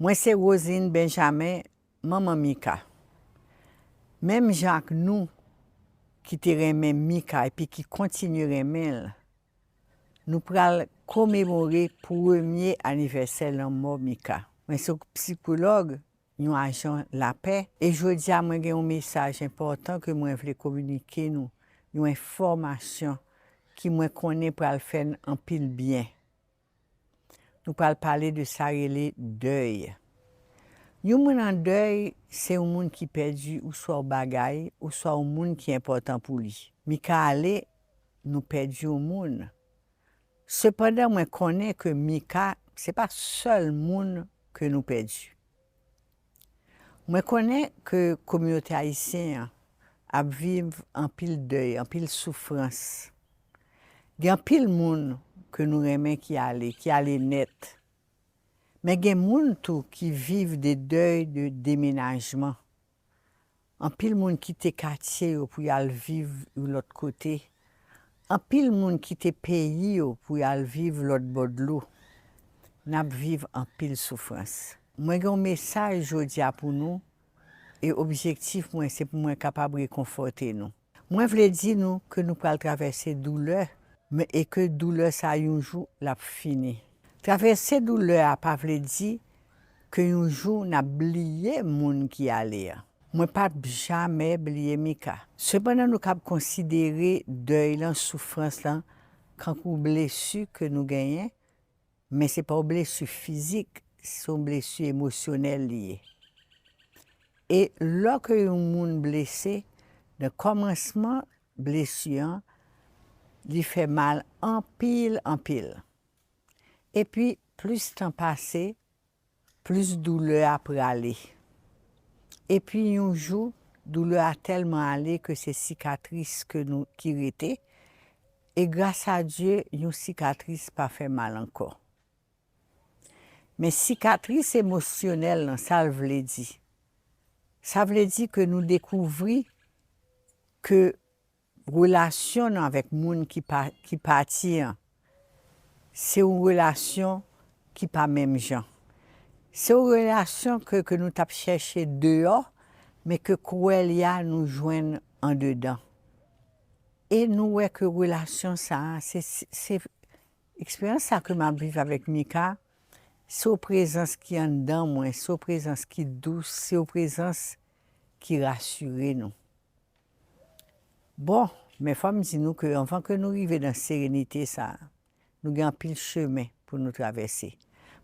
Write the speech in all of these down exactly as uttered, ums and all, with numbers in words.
Mwen se Rosine Benjamin, manman Mika. Menm jan ak nou ki te renmen Mika epi ki kontinye renmen l, nou pral komemore premye anivèsè lanmò Mika. Mwen se yon sikològ, yon ajan lapè, e jodi a mwen gen yon mesaj enpòtan ke mwen vle kominike nou, yon enfòmasyon ki mwen konnen pral fè n anpil byen. Nou pral pale de sa rele dèy. Yon moun an dèy, se yon moun ki pèdi oswa yon bagay, oswa yon moun ki enpòtan pou li. Mika ale, nou pèdi yon moun. Sepandan, mwen konnen ke Mika, se pa sèl moun ke nou pèdi. Mwen konnen ke kominote ayisyen an ap viv anpil dèy, anpil soufrans. Gen anpil moun ke nou renmen ki ale, ki ale nèt. Men gen moun tou ki viv de dèy de demenajman. Anpil moun kite katye yo pou y al viv yon lòt kote. Anpil moun kite peyi yo pou y al viv lòt bò dlo. N ap viv anpil soufrans. Mwen gen yon mesaj jodi a pou nou, e objektif mwen se pou mwen kapab rekonfòte nou. Mwen vle di nou ke nou pral travèse doulè, men e ke doulè sa yon jou l ap fini. Travèse doulè a pa vle di ke yon jou n ap bliye moun ki ale a. Mwen p ap jamè bliye Mika. Sepandan, nou kab konsidere dèy lan, soufrans lan, kankou blesi ke nou genyen, men se pa yon blesi fizik, se yon blesi emosyonèl li ye. E lè ke yon moun blese, nan kòmansman blesi an, li fè mal anpil, anpil. Epi, plis tan pase, plis doulè a prale. Epi yon jou, doulè a tèlman ale ke se sikatris ke nou, ki rete, e gras a Dye, yon sikatris pa fè mal ankò. Men sikatris emosyonèl lan, sa l vle di? Sa vle di ke nou dekouvri ke relasyon nou avèk moun ki pa, ki pati an, se yon relasyon ki pa menm jan. Se yon relasyon ke, ke nou t ap chèche deyò, men ke kounye a nou jwenn andedan. E nou wè ke relasyon sa a, se, se eksperyans sa ke m ap viv avèk Mika, se yon prezans ki anndan mwen, se yon prezans ki dous, se yon prezans ki rasire nou. Bon, men fò m di nou ke anvan ke nou rive nan serenite sa a, nou gen anpil chemen pou nou travèse.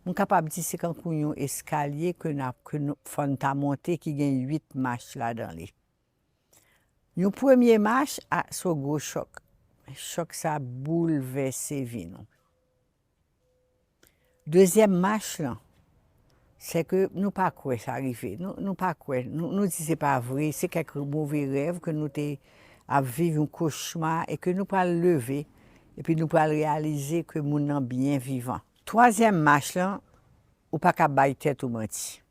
M kapab di se kankou yon eskalye ke n ap, ke nou, fò n ta monte ki gen uit mach ladan li. Yon premye mach, a, se yon gwo chòk. Chòk sa boulvèse vi nou. Dezyèm mach lan, se ke nou pa kwè sa rive. Nou, nou pa kwè. Nou, nou di se pa vre, se kèk move rèv ke nou te ap viv, yon kochma, e ke nou pral leve, epi nou pral reyalize ke moun nan byen vivan. Twazyèm mach lan, ou pa ka bay tèt ou manti.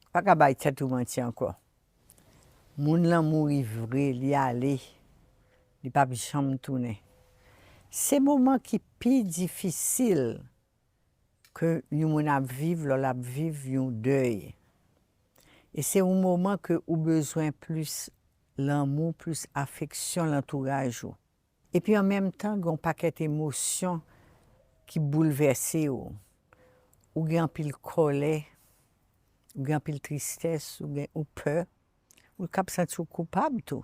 Pa ka bay tèt ou manti ankò. Moun lan mouri vre, li ale, li p ap janm tounen. Se moman ki pi difisil ke yon moun ap viv lè l ap viv yon dèy. E se yon moman ke ou bezwen plis lanmou, plis afeksyon lantouraj ou. Epi an menm tan, gen yon pakèt emosyon ki boulvèse w. Ou gen anpil kòlè, ou gen anpil tristès, ou gen, ou pè, ou kab santi w koupab tou.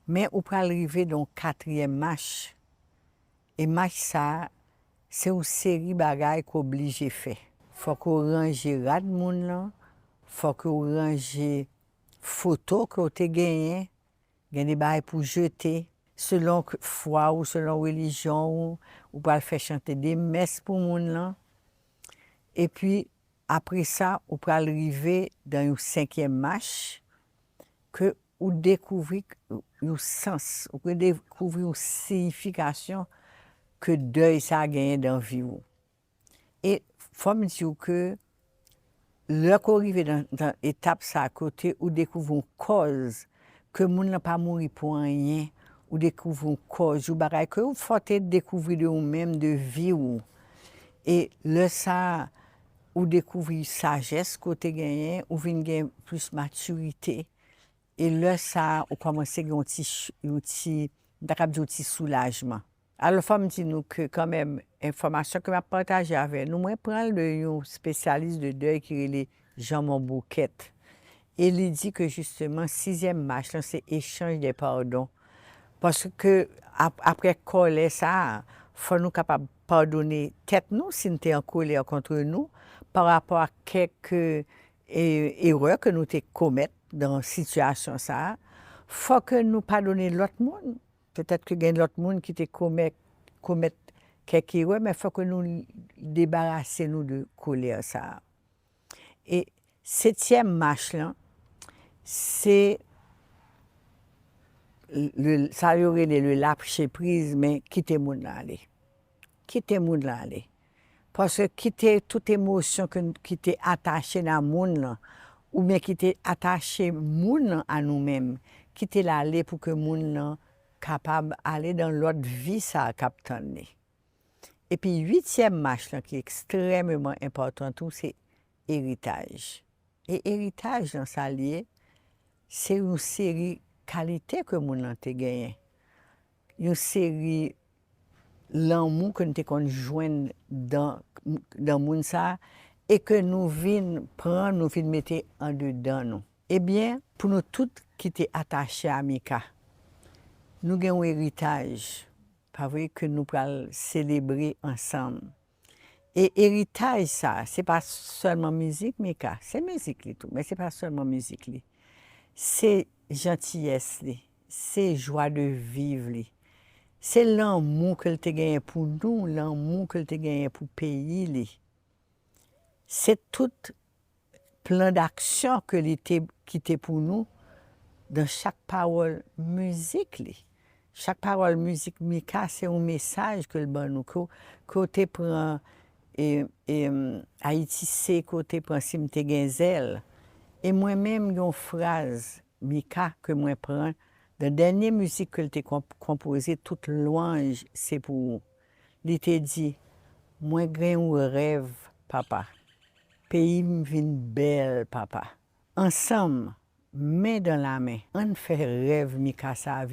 Men ou pral rive nan yon katriyèm mach. E mach sa a, se yon seri bagay ke w oblije fè. Fòk ou ranje rad moun lan, fòk ou ranje foto ke w te genyen, gen de bagay pou jete, selon k-, fwa ou, selon relijyon ou, ou pral fè chante de mès pou moun lan. Epi, apre sa, ou pral rive nan yon senkyèm mach, ke ou dekouvri k-, yon sans, ou dekouvri yon siyifikasyon ke dèy sa a genyen nan vi w. E fò m di w ke lè ke w rive nan, nan etap sa a, kote ou dekouvri yon kòz, ke moun nan pa mouri pou anyen, ou dekouvri yon kòz, yon bagay ke ou fò te dekouvri de ou menm, de vi w. E lè sa a, ou dekouvri sajès ke w te genyen, ou vin gen plis matirite. E lè sa a, ou kòmanse gen yon ti, yon ti, m ta kab di yon ti soulajman. Alò, fò m di nou ke kanmenm, enfòmasyon ke m ap pataje avè nou, mwen pran l de yon spesyalis de dèy ki rele Jean Monbouquet. E li di ke jisteman, sizyèm mach lan, se echanj de padon. Paske ap, apre kòlè sa a, fò nou kapab padone tèt nou si n te an kolè kont nou pa rapò a kèk e, erè ke nou te komèt nan sitiyasyon sa a. Fò ke nou padone lòt moun. Petèt ke gen lòt moun ki te komèt, komèt kèk erè, men fò ke nou debarase nou de kolè sa a. E setyèm mach lan, se le, sa yo rele le lâcher prise, men kite moun nan ale. Kite moun lan ale. Paske kite tout emosyon ke, ki te atache nan moun lan, oubyen ki te atache moun lan a nou menm, kite l ale pou ke moun lan kapab ale dan lòt vi sa a k ap tann li. Epi uityèm mach lan ki ekstrèmeman enpòtan tou, se eritaj. E eritaj lan, sa l ye, se yon seri kalite ke moun lan te genyen. Yon seri lanmou ke n te konn jwenn dan, dan moun sa a, e ke nou vin pran, nou vin mete andedan nou. Ebyen, pou nou tout ki te atache a Mika, nou gen yon eritaj, pa vre, ke nou pral selebre ansanm. E eritaj sa, se pa sèlman mizik Mika, se mizik li tou, men se pa sèlman mizik li. Se jantiyès li, se jwa de viv li, se lanmou ke l te genyen pou nou, lanmou ke l te genyen pou peyi li. Se tout plan d'aksyon ke li te kite pou nou dan chak pawòl mizik li. Chak pawòl mizik Mika se yon mesaj ke l ban nou, ke, ke w te pran e, e, Ayiti se ke w te pran si m te gen zèl. E mwen menm gen yon fraz Mika ke mwen pran dan dènye mizik ke l te konp, konpoze, Tout lwanj se pou ou. Li te di, mwen gen yon rèv, papa. Peyi m vin bèl, papa. Ansanm, men dan la men, ann fè rèv Mika sa a vi,